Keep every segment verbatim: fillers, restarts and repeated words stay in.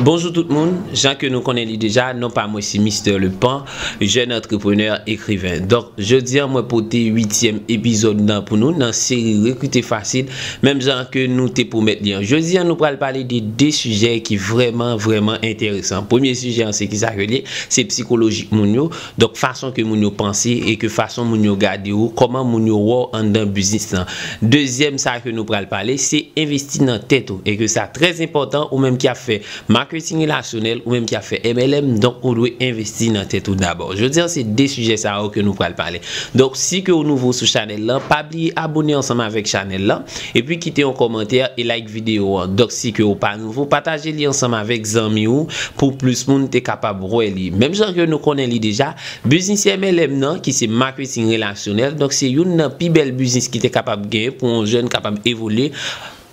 Bonjou tout moun, jan ke nou konnen li deja, non pa mwen se Mister Lepan, jèn antreprenè, ekriven. Donk, jodi a mwen pote uityèm epizòd nan pou nou nan seri Rekrite Fasil, menm jan ke nou te pwomèt li an. Jodi a nou pral pale de de sijè ki vrèman, vrèman enteresan. Premye sijè an se kisa ke li ye? Se psikolojik moun yo. Donk, fason ke moun yo panse e ke fason moun yo gade w, kòman moun yo wè w anndan biznis lan. Dezyèm sa ke nou pral pale, se envesti nan tèt ou. E ke sa trè enpòtan, ou menm ki ap fè maketing relasyonèl, ou menm ki ap fè M L M, donk ou dwe envesti nan tèt ou dabò. Jodi a, se de sijè sa yo ke nou pral pale. Donk, si ke w nouvo sou chanèl lan, pa bliye abone ansanm avèk chanèl lan, epi kite yon kòmantè e like videyo an. Donk, si ke w pa nouvo, pataje li ansanm avèk zanmi w pou plis moun te kapab wè li. Menm jan ke nou konnen li deja, biznis M L M nan, ki se maketing relasyonèl, donk se youn nan pi bèl biznis ki te kapab genyen pou yon jèn kapab evolye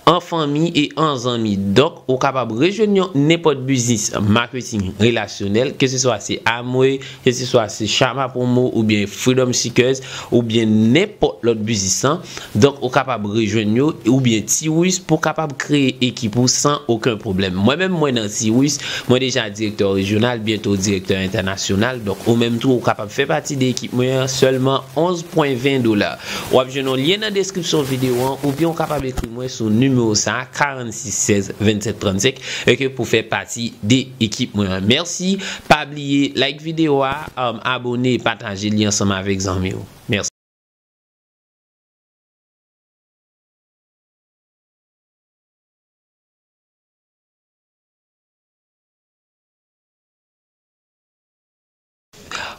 an fanmi e an zanmi. Donk, ou kapab rejwenn yon nenpòt biznis maketing relasyonèl, ke se swa se Amway, ke se swa se Chama Promo oubyen Freedom Seekers oubyen nenpòt lòt biznis lan. Donk, ou kapab rejwenn yo oubyen Tiwis pou kapab kreye ekip ou san okenn pwoblèm. Mwen menm, mwen nan Tiwis, mwen deja direktè rejyonal, byento direktè entènasyonal. Donk, ou menm tou, ou kapab fè pati de ekip mwen an sèlman onz pwen ven dola. W ap jwenn yon lyen nan deskripsyon videyo an, oubyen w kapab ekri mwen sou nimewo sa a, karannsis sèz vennsèt trannsenk, e ke pou fè pati de ekip mwen an. Mèsi, pa bliye like videyo a, um, abone, pataje li ansanm avèk zanmi w. Mèsi.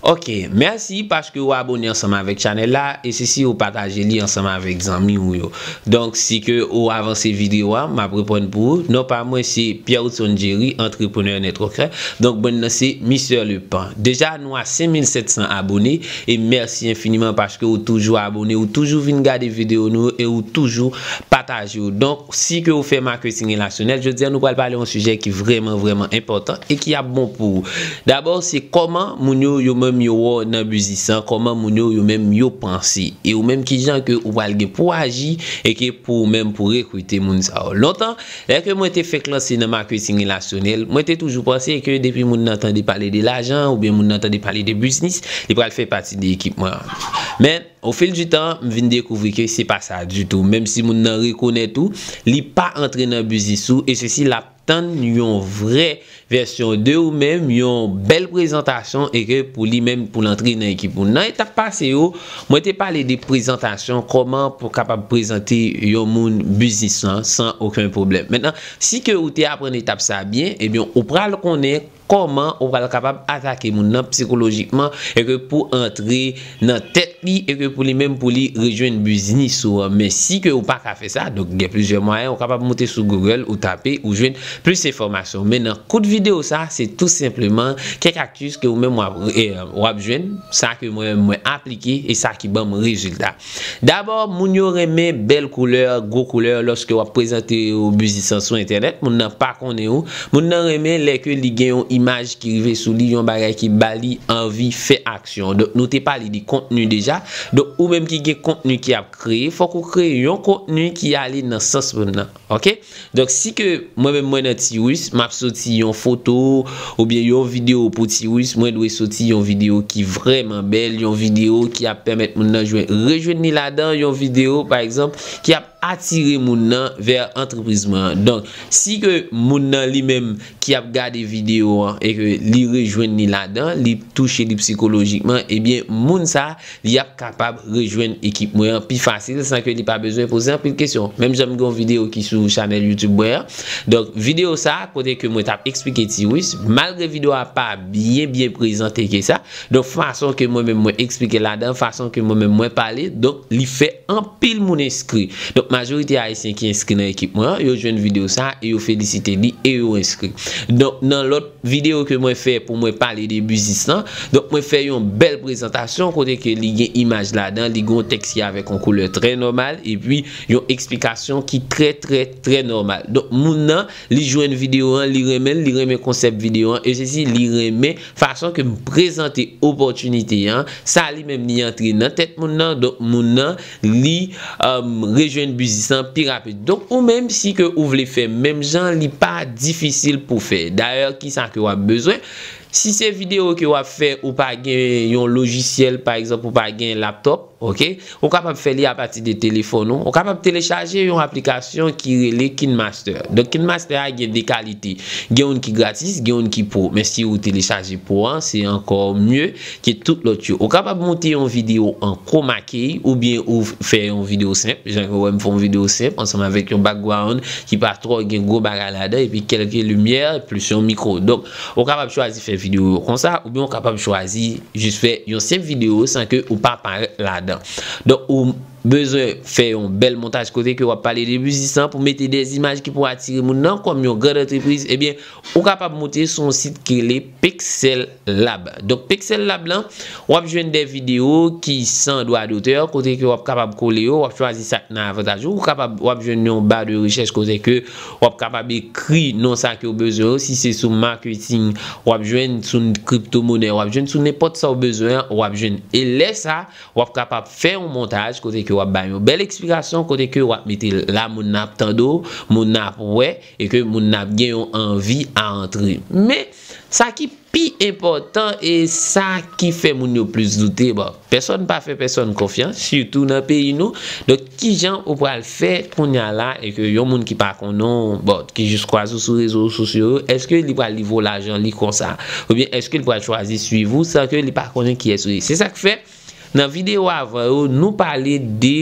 Ok, mèsi paske ou abone ansanm avèk chanèl la, e sesi ou pataje li ansanm avèk zanmi ou yo. Donk, si ke ou avanse videyo a, m ap reponn pou ou. Non pa mwen se Pierre Hudson Jerry, antreprenè networker. Donk, brand nan se Mister Lepan. Deja, nou a senk mil sèt san abone, e mèsi enfiniman paske ou toujou abone, ou toujou vin gade videyo nou yo, e ou toujou pataje yo. Donk, si ke ou fè maketing relasyonèl, jodi a nou pral pale yon sijè ki vrèman, vrèman enpòtan e ki ap bon pou ou. Dabò, se kòman moun yo, yo menm yo wè w nan biznis lan, kòman moun yo, yo menm yo panse. E ou menm kijan ke ou pral gen pou aji e ke pou ou menm pou rekrite moun sa yo. Lontan, lè ke mwen te fèk lanse nan maketing relasyonèl, mwen te toujou panse ke depi moun nan tande pale de lajan oubyen moun nan tande pale de biznis, li pral fè pati de ekip mwen an. Men, au fil du temps, m vin dekouvri ke se pa sa ditou. Menm si moun nan rekonèt ou, li pa antre nan biznis ou, e sesi l ap tann yon vrè vèsyon de ou menm, yon bèl prezantasyon, e ke pou li menm, pou l antre nan ekip ou. Nan etap pase yo, mwen te pale de prezantasyon, kòman pou kapab prezante yon moun biznis lan san okenn pwoblèm. Mentnan, si ke ou te aprann etap sa byen, ebyen, ou pral konnen kòman ou pral kapab atake moun nan sikolojikman e ke pou antre nan tèt li e ke pou li menm pou li rejwenn biznis ou an. Men si ke ou pa ka fè sa, donk gen plizyè mwayen ou kapab moute sou Google, ou tape, ou jwenn plis enfòmasyon. Men nan kout videyo sa, se tou senpleman kèk aktis ke ou menm w ap, e, w ap jwenn, sa ke mwen menm mwen aplike e sa ki ban m rezilta. Dabò, moun yo renmen bèl koulè, gwo koulè, lòske w ap prezante yo biznis lan sou entènèt, moun nan pa konnen ou. Moun nan renmen lè ke li gen yon imaj ki rive sou li, yon bagay ki ba li anvi fè aksyon. Donk, nou te pale de kontni deja. Donk, ou menm ki gen kontni ki ap kreye, fòk ou kreye yon kontni ki ale nan sans moun nan. Ok? Donk, si ke mwen menm mwen nan Tiwis, m ap soti yon foto oubyen yon videyo pou Tiwis, mwen dwe soti yon videyo ki vrèman bèl, yon videyo ki ap pèmèt moun nan jwenn, rejwenn li ladan, yon videyo, pa egzanp, ki ap atire moun nan vè antrepriz mwen an. Donk, si ke moun nan li menm ki ap gade videyo an e ke li rejwenn li ladan, li touche li sikolojikman, ebyen, moun sa, li ap kapab rejwenn ekip mwen an pi fasil san ke li pa bezwen poze anpil kesyon. Menm jan m gen yon videyo ki sou chanèl YouTube mwen an. Donk, videyo sa, kote ke mwen t ap eksplike Tiwis, malgre videyo a pa byen, byen prezante ke sa, donk, fason ke mwen menm mwen eksplike ladan, fason ke mwen menm mwen pale, donk, li fè anpil moun enskri. Donk, majorite ayisyen ki enskri nan ekip mwen an, yo jwenn videyo sa e yo felisite li e yo enskri. Donk, nan lòt videyo ke mwen fè pou mwen pale de biznis lan, donk, mwen fè yon bèl prezantasyon kote ke li gen imaj ladan, li gen yon tèks ki avèk yon koulè trè nòmal, epi yon eksplikasyon ki trè, trè, trè nòmal. Donk, moun nan, li jwenn videyo an, li renmen l, li renmen konsèp videyo an, e sesi, li renmen fason ke m prezante opòtinite an, sa li menm li antre nan tèt moun nan, donk moun nan, li, um, rejwenn biznis lan pi rapid. Donk, ou menm, si ke ou vle fè menm jan, li pa difisil pou fè. Dayè, kisa ke w ap bezwen? Si se videyo ke w ap fè, ou pa gen yon lojisyèl, pa egzanp, ou pa gen laptòp, ok? Ou kapab fè li apati de telefòn ou. Ou kapab telechaje yon aplikasyon ki rele KineMaster. Donk, KineMaster a gen de kalite. Gen youn ki gratis, gen youn ki pro. Men si ou telechaje pro an, se ankò mye ke tout lòt yo. Ou kapab monte yon videyo an chroma key oubyen ou fè yon videyo senp, jan ke w wè m fè yon videyo senp ansanm avèk yon background ki pa twò gen gwo bagay ladan epi kèlke limyè plis yon mikwo. Donk, ou kapab chwazi fè videyo yo konsa oubyen ou kapab chwazi jis fè yon senp videyo san ke ou pa parèt ladan. Donk, ou bezwen fè yon bèl montaj kote ke w ap pale de biznis lan pou mete de imaj ki pou atire moun nan kòm yon gran antrepriz, ebyen, ou kapab monte sou yon sit ki rele Pixel Lab. Donk, Pixel Lab lan, w ap jwenn de videyo ki san dwa dotè, kote ke w ap kapab kole yo, w ap chwazi sa k nan avantaj ou, ou kapab, w ap jwenn yon ba de rechèch kote ke w ap kapab ekri non sa ke w bezwen yo, si se sou marketing, w ap jwenn sou kriptomonè, w ap jwenn sou nenpòt sa w bezwen an, w ap jwenn. E lè sa, w ap kapab fè yon montaj kote ke w ap bay yon bèl eksplikasyon, kote ke w ap mete la moun nan ap tande w, moun nan ap wè, e ke moun nan ap gen yon anvi a antre. Men, sa ki pi enpòtan e sa ki fè moun yo plis doute, bon, pèsòn pa fè pèsòn konfyans, sitou nan peyi nou. Donk, kijan ou pral fè kounye a la e ke yon moun ki pa konnen w, bon, ki jis kwaze w sou rezo sosyo yo, èske li pral livre w lajan li konsa? Oubyen èske li pral chwazi swiv ou san ke li pa konnen kiyès ou ye? Se sa k fè, nan videyo avan yo, nou pale de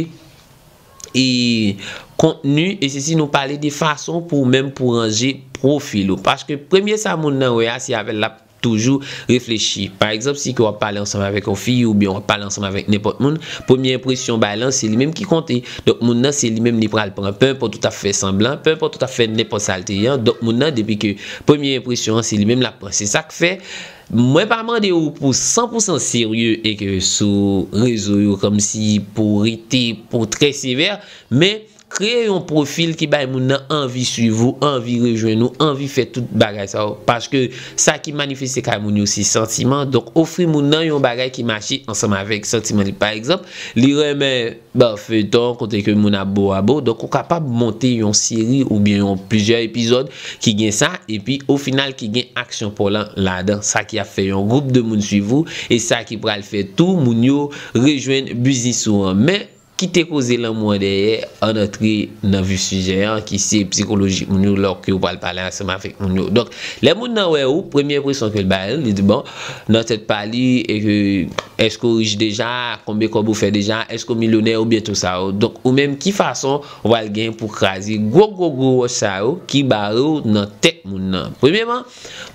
e kontni, e se si nou pale de fason pou ou menm pou ranje pwofil ou. Paske premye sa moun nan wè a, se avè l l ap toujou reflechi. Pa egzanp, si ke w ap pale ansanm avèk yon fi oubyen w ap pale ansanm avèk nenpòt moun, premye enpresyon w bay lan, se li menm ki konte. Donk, moun nan, se li menm li pral pran. Pe enpòt ou t ap fè sanblan, pe enpòt ou t ap fè nenpòt sa l te ye an. Donk, moun nan, depi ke premye enpresyon an, se li menm l ap pran. Se sa k fè, mwen pa mande ou pou san pou san serye e ke sou rezo yo, kòmsi pou rete, pou trè sevè, men kreye yon pwofil ki bay moun nan anvi swiv ou, anvi rejwenn ou, anvi fè tout bagay sa yo. Paske sa ki manifeste kay moun yo se santiman. Donk, ofri moun nan yon bagay ki mache ansanm avèk santiman li. Pa egzanp, li renmen, bon, feyton kote ke moun ap bo a bo. Donk, ou kapab monte yon seri oubyen yon plizyè epizòd ki gen sa, epi o final ki gen aksyon pa w lan ladan. Sa ki ap fè yon gwoup de moun swiv ou, e sa ki pral fè tou moun yo rejwenn biznis ou an. Men, kite koze lanmou an dèyè, ann antre nan vif sijè an, ki se psikolojik moun yo, lè ke w pral pale ansanm avèk moun yo. Donk, lè moun nan wè ou, premye enpresyon ke l bay, li di, bon, nan tèt pa li, e ke, èske w rich deja, konbyen kòb ou fè deja, èske w milyonè oubyen tou sa yo. Donk, ou menm, ki fason w pral gen pou kraze gwo, gwo, gwo wòch sa yo ki bare w nan tèt moun nan? Premyèman,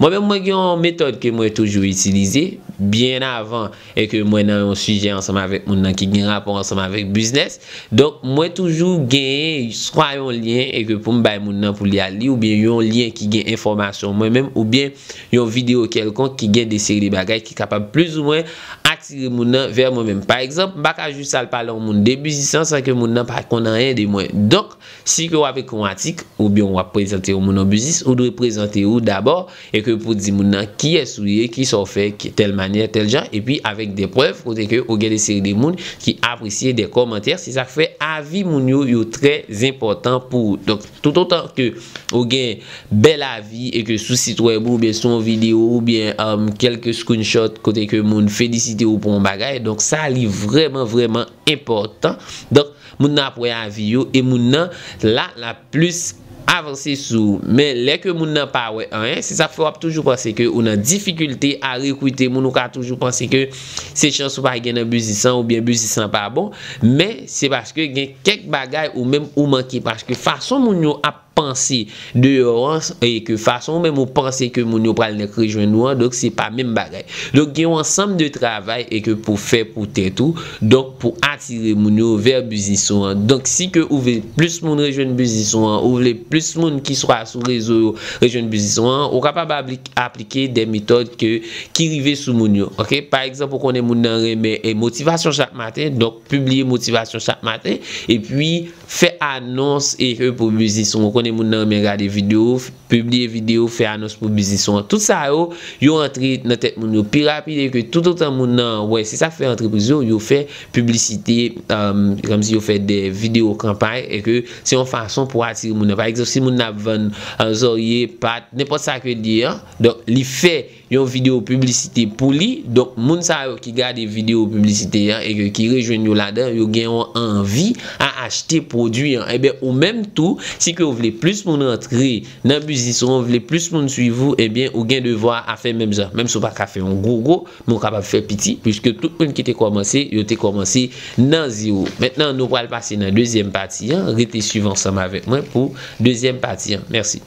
mwen menm, mwen gen yon metòd ke mwen toujou itilize, byen avan e ke mwen nan yon sijè ansanm avèk moun nan ki gen rapò ansanm avèk biznis. Donk, mwen toujou genyen swa yon lyen e ke pou m bay moun nan pou li al li, oubyen yon lyen ki gen enfòmasyon mwen menm, oubyen yon videyo kèlkonk ki gen de seri de bagay ki kapab plizoumwen atire moun nan vè mwen menm. Pa egzanp, m pa ka jis al pale yon moun de biznis lan san ke moun nan pa konn anyen de mwen. Donk, si ke w ap ekri yon atik, oubyen w ap prezante yon moun yon biznis, ou dwe prezante ou dabò, e ke pou di moun nan kiyès ou ye, kisa w fè, ki tèl manyè, tèl jan, epi avèk de prèv, kote ke ou gen de seri de moun ki apresye de kòmantè, se sa k fè avi moun yo, yo trè enpòtan pou ou. Donk, toutotan ke ou gen bèl avi e ke sou sit wèb ou, oubyen sou yon videyo, oubyen, um, kèlke screenshot, kote ke moun felisite ou pou yon bagay, donk sa li vrèman, vrèman enpòtan. Donk, moun nan ap wè avi yo, e moun nan la, l ap plis avanse sou ou. Men lè ke moun nan pa wè anyen, se sa k fè w ap toujou panse ke ou nan difikilte a rekrite moun, ou ka toujou panse ke se chans ou pa gen nan biznis lan oubyen biznis lan pa bon, men se paske gen kèk bagay ou menm ou manke, paske fason moun yo ap panse deyò an, e ke fason ou menm ou panse ke moun yo pral nèk rejwenn ou an, donk se pa menm bagay. Donk gen yon ansanm de travay e ke pou fè pou tèt ou, donk pou atire moun yo vè biznis ou an. Donk si ke ou vle plis moun rejwenn biznis ou an, ou vle plis moun ki swa sou rezo yo rejwenn biznis ou an, ou kapab aplik-, aplike de metòd ke, ki rive sou moun yo. Ok? Pa egzanp, ou konnen moun nan renmen e motivasyon chak maten, donk pibliye motivasyon chak maten, epi fè anons e ke pou biznis ou. Ou konnen moun nan renmen gade videyo, pibliye videyo, fè anons pou biznis ou an. Tout sa yo, yo antre nan tèt moun yo pi rapid e ke toutotan moun nan wè, se sa k fè antrepriz yo, yo fè piblisite, um, kòmsi yo fè de videyo kanpay e ke se yon fason pou atire moun nan. Pa egzanp, si moun nan ap vann, uh, zòrye, pat, nenpòt sa ke l ye an, donk li fè yon videyo piblisite pou li. Donk, moun sa yo ki gade videyo piblisite an e ke, ki rejwenn yo ladan, yo gen yon anvi a achte pwodui an. Ebyen, ou menm tou, si ke w vle plis moun rantre nan biznis ou, ou vle plis moun swiv ou, ebyen, ou gen devwa a fè menm jan. Menm si w pa ka fè yon gwo gwo, men w kapab fè piti, piske tout moun ki te kòmanse, yo te kòmanse nan zewo. Mentnan, nou pral pase nan dezyèm pati an. Rete swiv ansanm avèk mwen pou dezyèm pati an. Mèsi.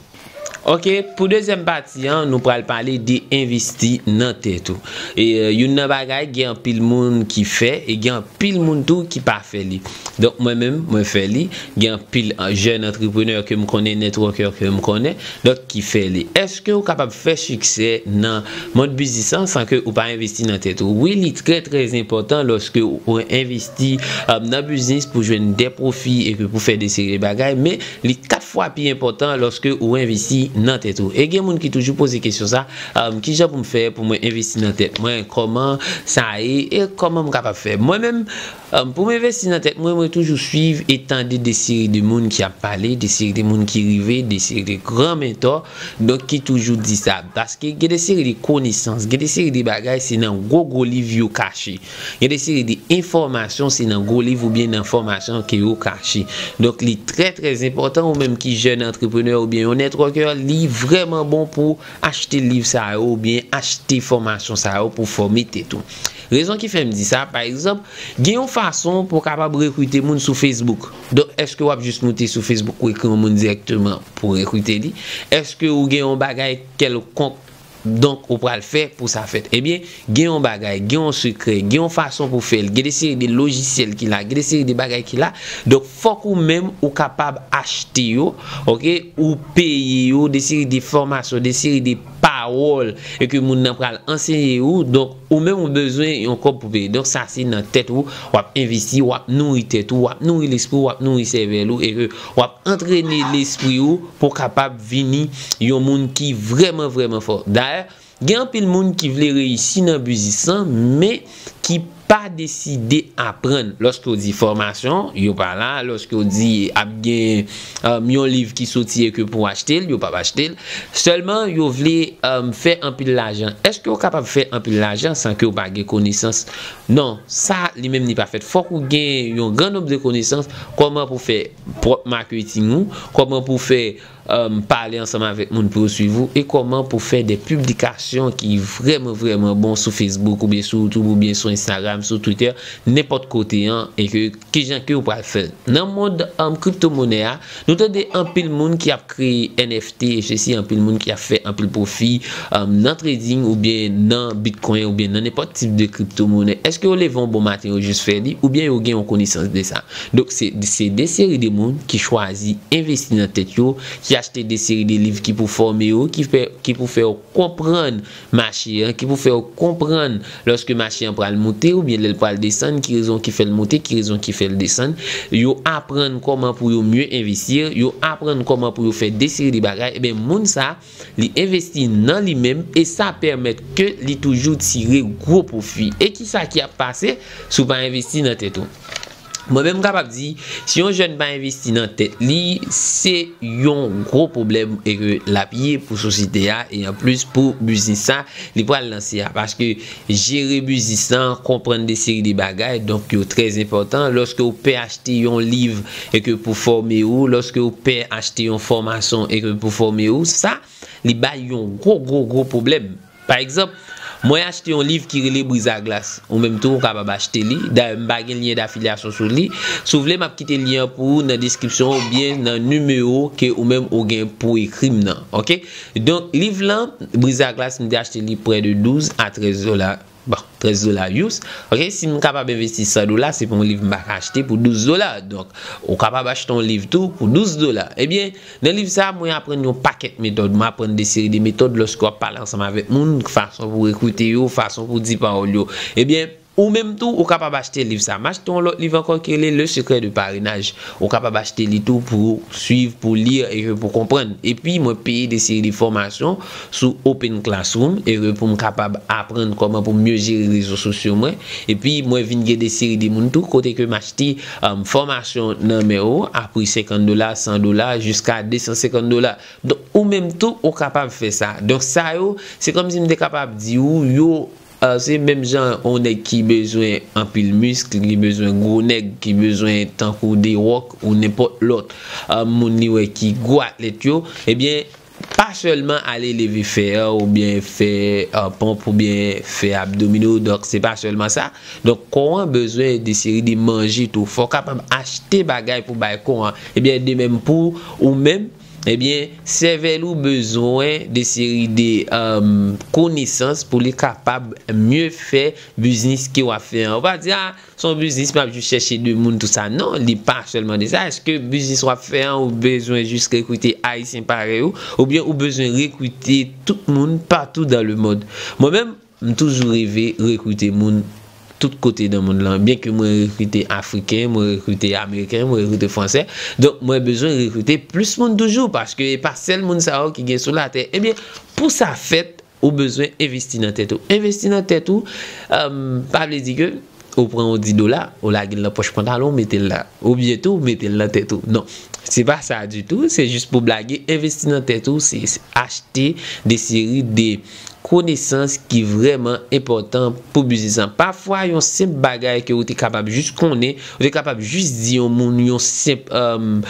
Ok, pou dezyèm pati an, nou pral pale de envesti nan tèt ou. E, euh, youn nan bagay, gen anpil moun ki fè, e gen anpil moun tou ki pa fè li. Donk, mwen menm, mwen fè li. Gen anpil, euh, jèn antreprenè ke m konnen, networker ke m konnen, donk ki fè li. Èske ou kapab fè siksè nan mond biznis lan san ke ou pa envesti nan tèt ou? Wi, li trè, trè enpòtan lòske ou envesti, euh, nan biznis pou jwenn de pwofi e ke pou fè de seri de bagay, men li kat fwa pi enpòtan lòske ou envesti nan tèt ou. E gen moun ki toujou poze kesyon sa, um, kijan pou m fè pou mwen envesti nan tèt mwen, kòman sa ye, e kòman m kapab fè? Mwen menm, um, pou m envesti nan tèt mwen, mwen toujou swiv e tande de seri de moun ki ap pale, de seri de moun ki rive, de seri de gran mentò, donk ki toujou di sa. Paske gen de seri de konesans, gen de seri de bagay, se nan gwo gwo liv yo kache. Gen de seri de enfòmasyon, se nan gwo liv oubyen nan fòmasyon ke yo kache. Donk, li trè, trè enpòtan, ou menm ki jèn antreprenè oubyen yon networker, li vrèman bon pou achte liv sa yo oubyen achte fòmasyon sa yo pou fòme tèt ou. Rezon ki fè m di sa, pa egzanp, gen yon fason pou w kapab rekrite moun sou Facebook. Donk, èske w ap jis moute sou Facebook ou ekri yon moun dirèkteman pou rekrite li? Èske ou gen yon bagay kèlkonk donk ou pral fè pou sa fèt? Ebyen, gen yon bagay, gen yon sekrè, gen yon fason pou fè l, gen de seri de lojisyèl ki la, gen de seri de bagay ki la. Donk, fòk ou menm ou kapab achte yo, ok? Ou peye yo, de seri de fòmasyon, de seri de pawòl, e ke moun nan pral anseye ou. Donk, ou menm ou bezwen yon kòb pou peye. Donk, sa se nan tèt ou, w ap envesti, w ap nouri tèt ou, w ap nouri lespri w, w ap nouri sèvèl ou, e ke w ap antrene lespri ou pou w kapab vini yon moun ki vrèman, vrèman fò. Dayè, gen anpil moun ki vle reyisi nan biznis lan, men ki pa deside aprann. Lòske w di fòmasyon, yo pa la. Lòske w di ap gen, um, yon liv ki soti e ke pou w achte l, yo p ap achte l. Sèlman, yo vle, um, fè anpil lajan. Èske w kapab fè anpil lajan san ke w pa gen konesans? Non, sa li menm li pa fèt. Fòk ou gen yon gran nonb de konesans, kòman pou fè pwòp maketing ou, kòman pou fè, um, pale ansanm avèk moun pou yo swiv ou, e kòman pou fè de piblikasyon ki vrèman, vrèman bon sou Facebook oubyen sou YouTube oubyen sou Instagram, sou Twitter, nenpòt kote an, e ke kijan ke ou pral fè l. Nan mond, um, kriptomonè a, nou tande anpil moun ki ap kreye N F T, e sesi, anpil moun ki ap fè anpil pwofi, um, nan trading oubyen nan Bitcoin oubyen nan nenpòt tip de kriptomonè. Èske yo leve yon bon maten, yo jis fè li, oubyen yo gen yon konesans de sa? Donk, se, se de seri de moun ki chwazi envesti nan tèt yo, ki achte de seri de liv ki pou fòme yo, ki fè, ki pou fè yo konprann mache an, ki pou fè yo konprann lòske mache an pral moute oubyen lè l pral desann, ki rezon ki fè l moute, ki rezon ki fè l desann. Yo aprann kòman pou yo mye envesti, yo aprann kòman pou yo fè de seri de bagay. Ebyen, moun sa, li envesti nan li menm e sa pèmèt ke li toujou tire gwo pwofi. E kisa ki ap pase si w pa envesti nan tèt ou? Mwen menm, m kapab di, si yon jèn pa envesti nan tèt li, se yon gwo pwoblèm e ke l ap ye pou sosyete a, e anplis pou biznis sa li pral lanse a. Paske jere biznis lan, konprann de seri de bagay, donk yo trè enpòtan. Lòske w pè achte yon liv e ke pou fòme ou, lòske w pè achte yon fòmasyon e ke pou fòme ou, sa, li bay yon gwo, gwo, gwo pwoblèm. Pa egzanp, mwen achte yon liv ki rele Brizaglas. Ou menm tou, ou kapab achte li. Dayè, m pa gen lyen dafilyasyon sou li. Si w vle, m ap kite lyen an pou ou nan deskripsyon oubyen nan nimewo ke ou menm ou gen pou ekri m nan. Ok? Donk, liv lan, Brizaglas, m te achte li prè de douz a trèz dola. Bon, trèz dola use. Ok? Si m kapab envesti san dola, se pa yon liv m pa ka achte pou douz dola. Donk, ou kapab achte yon liv tou pou douz dola. Ebyen, nan liv sa, mwen aprann yon pakèt metòd. Mwen aprann de seri de metòd lòske w ap pale ansanm avèk moun, fason pou w rekrite yo, fason pou w di pawòl yo. Ebyen, Ou menm tou, ou kapab achte liv sa. M achte yon lòt liv ankò ki rele Le Secret de Parrainage. Ou kapab achte li tou pou swiv, pou li, e pou konprann. Epi, mwen peye de seri de fòmasyon sou Open Classroom, e pou m kapab aprann kòman pou m mye jere rezo sosyo mwen. Epi, mwen vin gen de seri de moun tou, kote ke m achte, um, fòmasyon nan men ou, a pri senkant dola, san dola, jiska de san senkant dola. Donk, ou menm tou, ou kapab fè sa. Donk, sa yo, se kòmsi m te kapab di ou, yo, uh, se menm jan yon nèg ki bezwen anpil misk, ki bezwen gwo nèg, ki bezwen tankou The Rock ou nenpòt lòt, uh, moun li wè ki gwo atlèt yo, ebyen, pa sèlman ale leve fè an oubyen fè, uh, ponp oubyen fè abdomino. Donk, se pa sèlman sa. Donk, kò an bezwen de seri de manje tou. Fò w kapab achte bagay pou bay kò an. Ebyen, de menm pou ou menm, ebyen, sèvèl ou bezwen de seri de, um, konesans pou li kapab mye fè biznis ke w ap fè an. Ou pa di, a, se yon biznis, m ap jis chèche de moun, tou sa. Non, li pa sèlman de sa. Èske biznis w ap fè an, ou bezwen jis rekrite Ayisyen parèy ou, oubyen ou bezwen rekrite tout moun patou dans le monde? Mwen menm, m toujou reve rekrite moun tout kote nan mond lan. Byen ke mwen rekrite Afriken, mwen rekrite Ameriken, mwen rekrite Fransè. Donk, mwen bezwen rekrite plis moun toujou, paske e pa sèl moun sa yo ki gen sou latè. Ebyen, pou sa fèt, ou bezwen envesti nan tèt ou. Envesti nan tèt ou, um, pa vle di ke ou pran yon dis dola, ou lage l nan pòch pantalon, ou mete l la. Oubyen tou, ou mete l nan tèt ou. Non, se pa sa ditou, se jis pou blage. Envesti nan tèt ou, se, se achte de seri de konesans ki vrèman enpòtan pou biznis lan. Pafwa, yon senp bagay ke ou te kapab jis konnen, ou te kapab jis di yon moun, yon senp, um,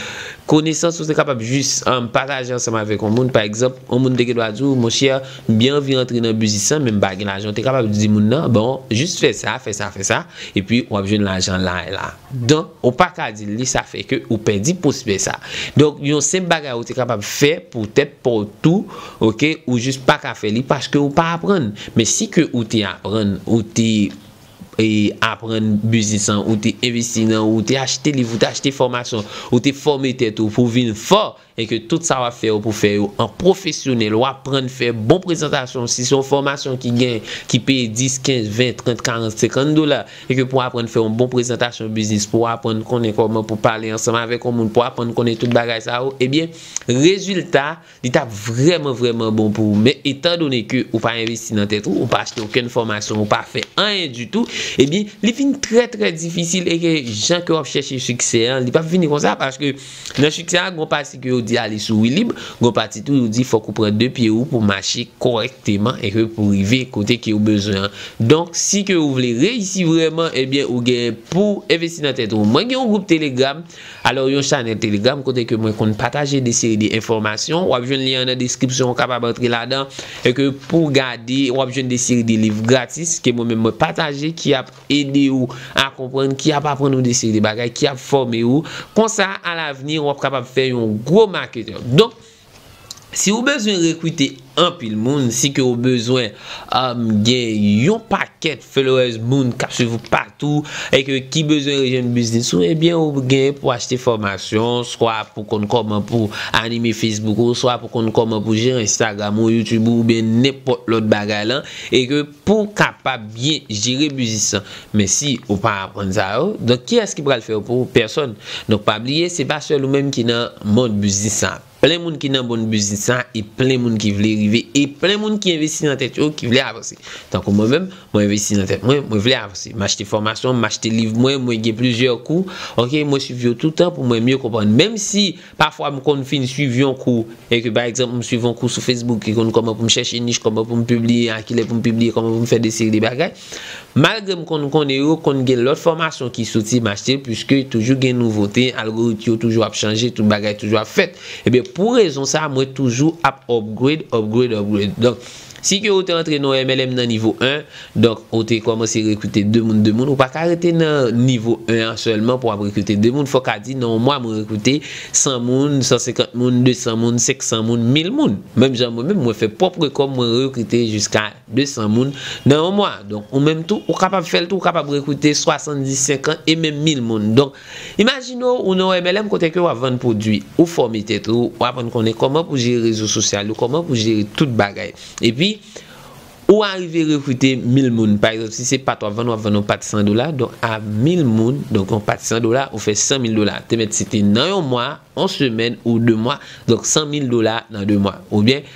konesans, ou te kapab jis, um, pataje ansanm avèk yon moun. Pa egzanp, yon moun te gen dwa di w, monchè, m byen anvi rantre nan biznis lan, men m pa gen lajan. Ou te kapab di moun nan, bon, jis fè sa, fè sa, fè sa, epi w ap jwenn lajan la e la. Donk, ou pa ka di l li, sa fè ke ou pèdi pwospè sa. Donk, yon senp bagay ou te kapab fè pou tèt pa w tou, oke, ou jis pa ka fè li paske ou pa aprann. Men si ke ou te aprann, ou te, e, aprann biznis lan, ou te envesti nan, ou te achte liv, ou te achte fòmasyon, ou te fòme tèt ou pou vin fò, e ke tout sa w ap fè yo pou fè yo an pwofesyonèl, w aprann fè bon prezantasyon, si se yon fòmasyon ki gen, ki peye dis, kenz, ven, trant, karant, senkant dola, e ke pou w aprann fè yon bon prezantasyon biznis, pou w aprann konnen kòman pou pale ansanm avèk yon moun, pou w aprann konnen tout bagay sa yo, ebyen, rezilta, li t ap vrèman, vrèman bon pou ou. Men etandone ke ou pa envesti nan tèt ou, ou pa achte okenn fòmasyon, ou pa fè anyen ditou, ebyen, li vin trè, trè difisil e ke jan ke w ap chèche siksè an, li p ap vini konsa, paske nan siksè a, gon pati ke yo di ale sou wi lib, gon pati tou yo di fòk ou pran de pye ou pou mache kòrèkteman e ke pou rive kote ke ou bezwen an. Donk, si ke ou vle reyisi vrèman, ebyen, ou gen pou envesti nan tèt ou. Mwen gen yon gwoup Telegram, alò yon chanèl Telegram kote ke mwen konn pataje de seri de enfòmasyon. W ap jwenn lyen an nan deskripsyon, ou kapab antre ladan e ke pou gade, w ap jwenn de seri de liv gratis ke mwen menm mwen pataje ki ap ede ou a konprann, ki ap aprann ou de seri de bagay, ki ap fòme ou. Konsa, alavni, w ap kapab fè yon gwo maketè. Donk, si ou bezwen rekrite anpil moun, si ke ou bezwen, um, gen yon pakèt followers moun k ap swiv ou patou, e ke ki bezwen rejwenn biznis ou, ebyen, ou gen pou achte fòmasyon, swa pou konn kòman pou anime Facebook ou, swa pou konn kòman pou jere Instagram ou, YouTube ou, oubyen nenpòt lòt bagay lan, e ke pou w kapab byen jere biznis lan. Men si ou pa aprann sa yo, donk kiyès ki pral fè yo pou ou? Pèsòn. Donk pa bliye, se pa sèl ou menm ki nan mond biznis sa. Plen moun ki nan mond biznis sa, e plen moun ki vle rive, e plen moun ki envesti nan tèt yo, ki vle avanse. Tankou mwen menm, mwen envesti nan tèt mwen, mwen vle avanse. M achte fòmasyon, m achte liv mwen, mwen gen plizyè kou. Oke, mwen swiv yo toutan pou mwen mye konprann. Menm si pafwa m konn fin swiv yon kou, e ke pa egzanp, m swiv yon kou sou Facebook ki konn kòman pou m chèche nich, kòman pou m pibliye, a kilè pou m pibliye, kòman pou m fè de seri de bagay. Malgre m konn konnen yo, konn gen lòt fòmasyon ki soti m achte, piske toujou gen nouvote, algorit yo toujou ap chanje, tout bagay toujou ap fèt. Ebyen, pou rezon sa, mwen toujou ap upgrade, upgrade, upgrade. Donk, si ke ou te antre nan M L M nan nivo en, donk, ou te kòmanse rekrite de moun, de moun, ou pa ka rete nan nivo en an sèlman pou w ap rekrite de moun. Fò w ka di, nan yon mwa, mwen rekrite san moun, san senkant moun, de san moun, senk san moun, mil moun. Menm jan mwen menm, mwen fè pwòp rekò m, mwen rekrite jiska de san moun nan yon mwa. Donk, ou menm tou, ou kapab fè l tou, ou kapab rekrite swasanndis, senkant e menm mil moun. Donk, imajine w, ou nan yon M L M kote ke w ap vann pwodui, ou fòme tèt ou, w aprann konnen kòman pou jere rezo sosyal ou, kòman pou jere tout bagay. Epi, Ou arive rekrite mil moun. Pa egzanp, si se pat w ap vann, w ap vann yon pat san dola. Donk, a mil moun, donk yon pat san dola, ou fè san mil dola. Te mèt se te nan yon mwa, yon semèn ou de mwa. Donk, san mil dola nan de mwa. Oubyen,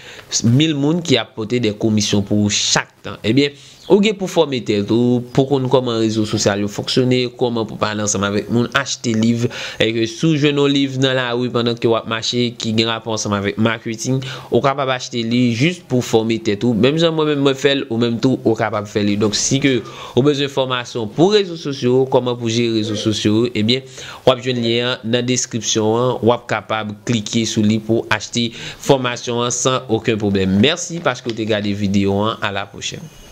mil moun ki ap pote de komisyon pou ou chak tan. Ebyen, ou gen pou fòme tèt ou, pou konn kòman rezo sosyal yo fonksyone, kòman pou pale ansanm avèk moun, achte liv. E ke si w jwenn yon liv nan lari pandan ke w ap mache, ki gen rapò ansanm avèk marketing, ou kapab achte li jis pou fòme tèt ou. Menm jan mwen menm mwen fè l, ou menm tou, ou kapab fè li. Donk, si ke ou bezwen fòmasyon pou rezo sosyo, kòman pou jere rezo sosyo, ebyen, w ap jwenn lyen an nan deskripsyon an, w ap kapab klike sou li pou achte fòmasyon an san okenn pwoblèm. Mèsi paske w te gade videyo an, a la pwochèn.